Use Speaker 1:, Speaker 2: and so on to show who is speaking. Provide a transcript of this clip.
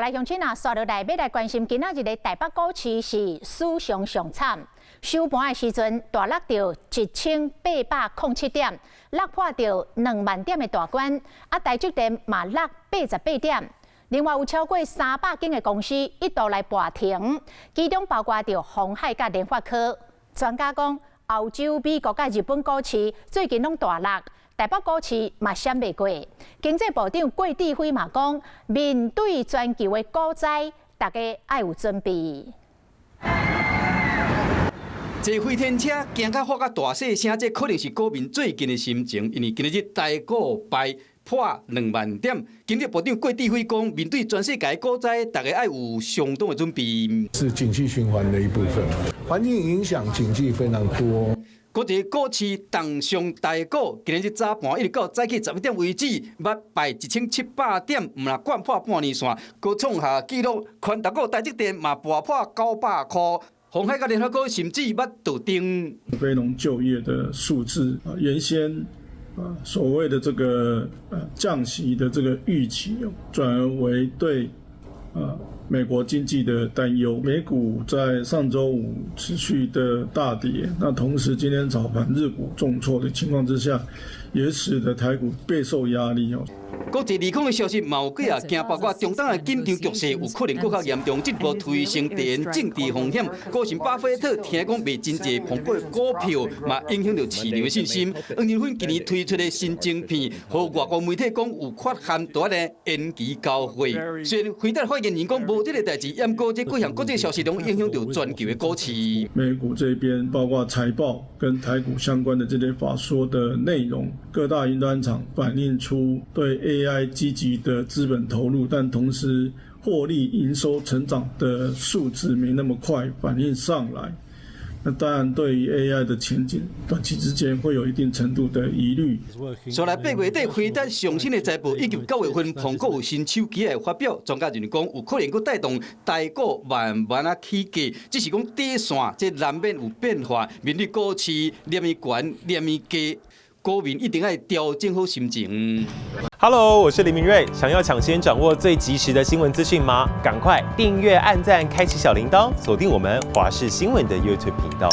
Speaker 1: 來鄉親啊，紲落來欲來關心，今仔日的台北股市是史上上慘，收盤的時陣大落著1807點，落破著2萬點的大關。啊，台積電嘛落88點。另外有超過300間的公司一度來跋停，其中包括著鴻海佮聯發科。專家講，歐洲、美國佮日本股市最近攏大落，台北股市嘛閃袂過。經濟部長郭智輝嘛講，面對全球的股災，大家愛有準備。
Speaker 2: 坐飛天車驚甲發甲大細聲，這可能是股民最近的心情，因為今日台股敗破2萬點。經濟部長郭智輝講，面對全世界股災，大家愛有相當的準備。
Speaker 3: 是景氣循環的一部分，環境影響經濟非常多。
Speaker 2: 國際股市重傷台股，今日早盤一直到早起11點為止，捌敗1700點，毋但摜破半年線，閣創下紀錄。權值股台積電嘛跋破900箍，鴻海佮聯發科甚至捌倒頂。
Speaker 4: 非農就業的數字啊，原先啊所謂的這個降息的這個預期，轉而為對啊美國經濟的擔憂。美股在上週五持續的大跌，那同時今天早盤日股重挫的情況之下，也使得台股備受壓力哦。
Speaker 2: 國際利空的消息嘛有幾啊驚，包括中東的緊張局勢有可能閣較嚴重，進一步推升地緣政治風險。股神巴菲特聽講賣真濟蘋果股票，嘛影響著市場的信心。黃仁勳今年推出的新晶片，予外國媒體講有缺陷，都咧延期交貨。雖然輝達發言人講無這个代誌，毋過這幾項國際消息攏影響著全球的股市。
Speaker 4: 美股這邊包括財報跟台股相關的這些法說的內容，各大雲端廠反映出對 AI 積極的資本投入，但同時獲利營收成長的數字沒那麼快反映上來。那當然，對於 AI 的前景，短期之間會有一定程度的疑慮。
Speaker 2: 所來8月底，輝達上新的財報以及9月份蘋果有新手機的發表，專家認為講有可能閣帶動台股慢慢仔起價，只是講短線這難免有變化。面對股市連伊懸連伊低，股民一定愛調整好心情。
Speaker 5: Hello，我是林明瑞，想要搶先掌握最及時的新聞資訊嗎？趕快訂閱、按讚、開啟小鈴鐺，鎖定我們華視新聞的 YouTube 頻道。